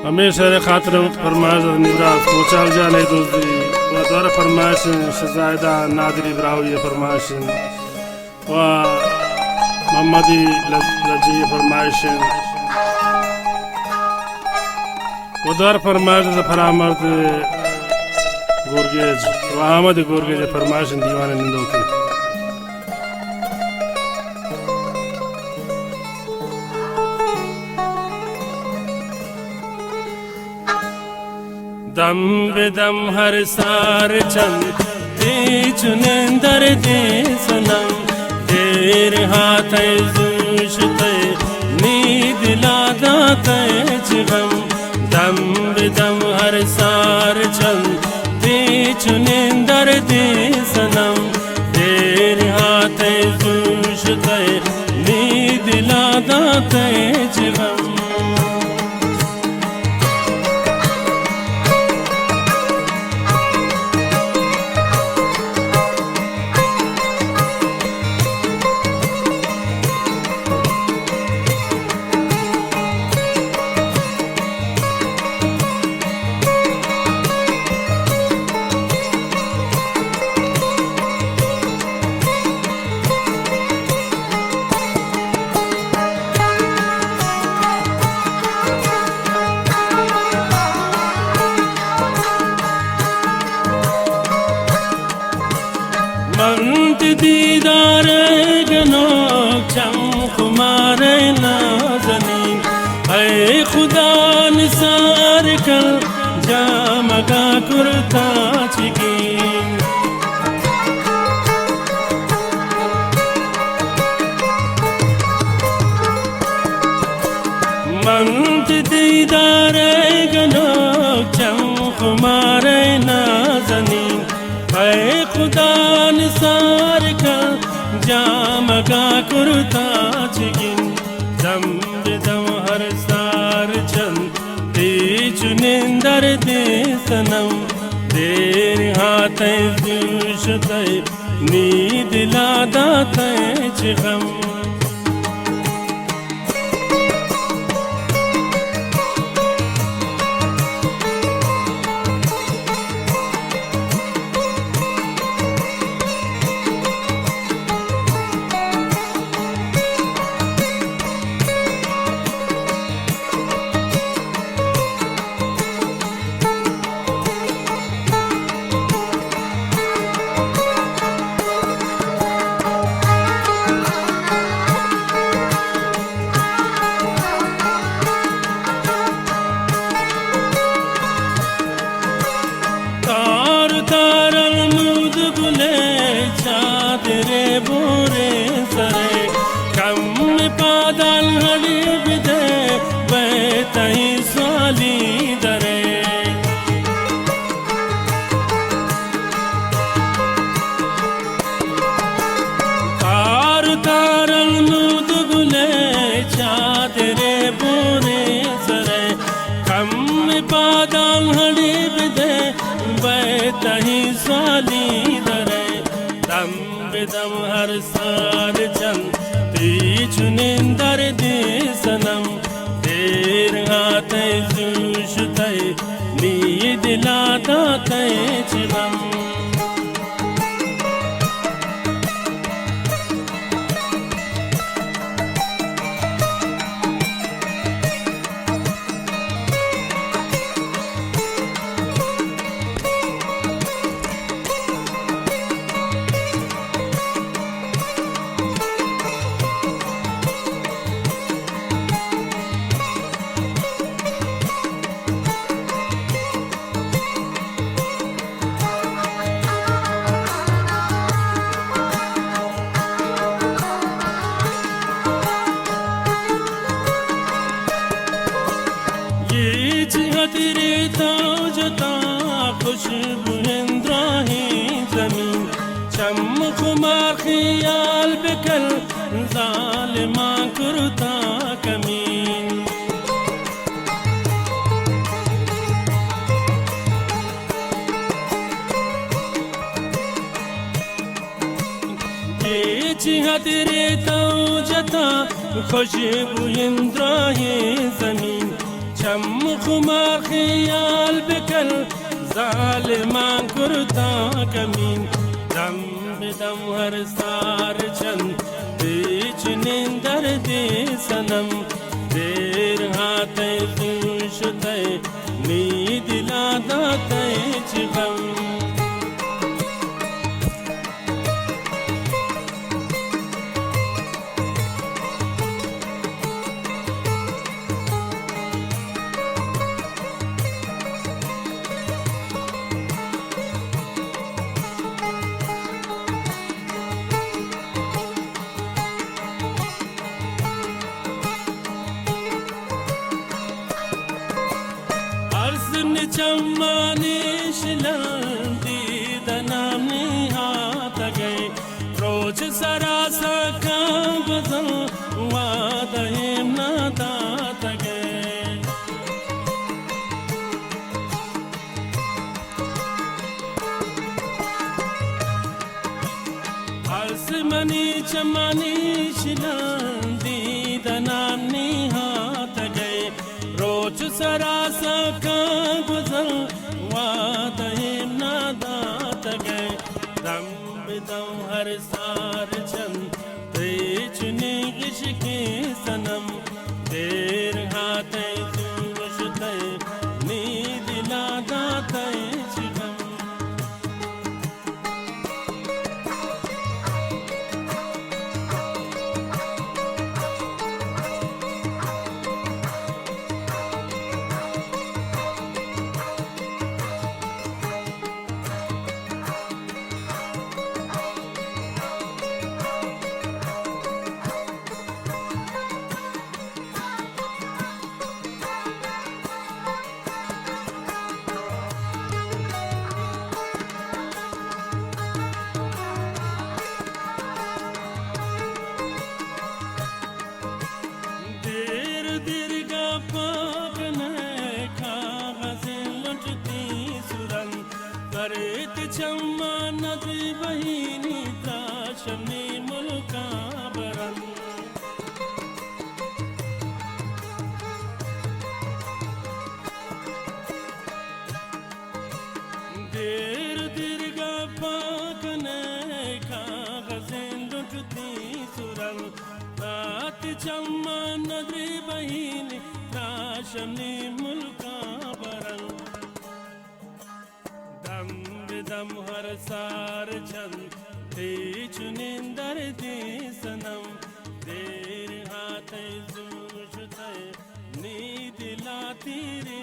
ہمے شعر ءِ خاطر ءَ فرمائش از میرا کوچال جان ءِ دزی و دوبارہ فرمائش شہزادہ نادری براہوئی ءِ فرمائش و محمدی لج-، لجی ءِ فرمائش و دوبارہ فرمائش از فرامرد گورگیج و احمد گورگیج ءِ فرمائش دیوان ءِ نندوک ءَ۔ دم بہ دم ہر سار چنت، تئی چنین دردیں صنم، دیر ہاتئے زوش تئی، نی دلا داتئے چہ غم۔ دم بہ دم ہر سار چنت، تئی چنین دردیں صنم، دیر ہاتئے زوش تئی، نی دلا داتئے چہ غم۔ من تئی دیدار ءِ گنوک، چم خمار ءِ نازنین، اے خدا نثار کن جامگاں کرتاں چگین۔ من تئی دیدار ءِ گنوک، چم خمار ءِ نازنین، اے خدا نثار کن جامگاں کرتاں چگین۔ دم بہ دم ہر سار چنت، تئی چنین دردیں صنم، دیر ہاتئے زوش تئی، نی دلا داتئے چہ غم۔ تار تار المود گلے، چادرے بورے سرے، کم پادال ہڑی بدے، بے تئی سوالی درے۔ تار تار المود گلے، چادرے بورے سرے، کم پادال ہڑی بدے، بے تئی سوالی درے۔ دم بہ دم ہر سار چنت، تئی چنین دردیں صنم، دیر ہاتئے زوش تئی، نی دلا داتئے چہ غم۔ اے چہ ہترے تو جتا، خوشبوئیں دراہیں زمین، چم خمار خیال بکن، ظالماں کرتا کمین۔ اے چہ ہترے تو جتا، خوشبوئیں دراہیں زمین، چم خمار خیال بکن، ظالماں کرتاں کمین۔ دم بدم ہر سار چند، پیچ نندر دے صنم۔ دیر ہاتئے زوش تئے، نی دلا داتئے چہ غم۔ ارس نی چمانی شلندی دنامی ہاتگئے، روچ سرا سکاں گوزاں وعدہ ایم نہ داتگئے۔ ارس منی چمانی شلندی دنامی ہاتگئے، روچ سرا سکاں گوزاں وعدہ ایم نہ داتگئے۔ دم بدم ہر سار چند، تئی چنیں عشقیں صنم۔ دیر ہاتئے زوش تئے، نی دلا داتئے چہ غم۔ دیر دیر گپاں کنئے، کاغذیں لنٹتی سرن، کریت چماں ندر بہینی، ترا شمے ملکاں برن۔ دیر دیر گپاں کنئے، کاغذیں لنٹتی سرن، ترا چماں ندر بہینی، ترا شمے ملکاں برن۔ دم بدم ہر سار چند، تئی چنیں دردیں صنم۔ دیر ہاتئے زوش تئے، نی دلا تیرے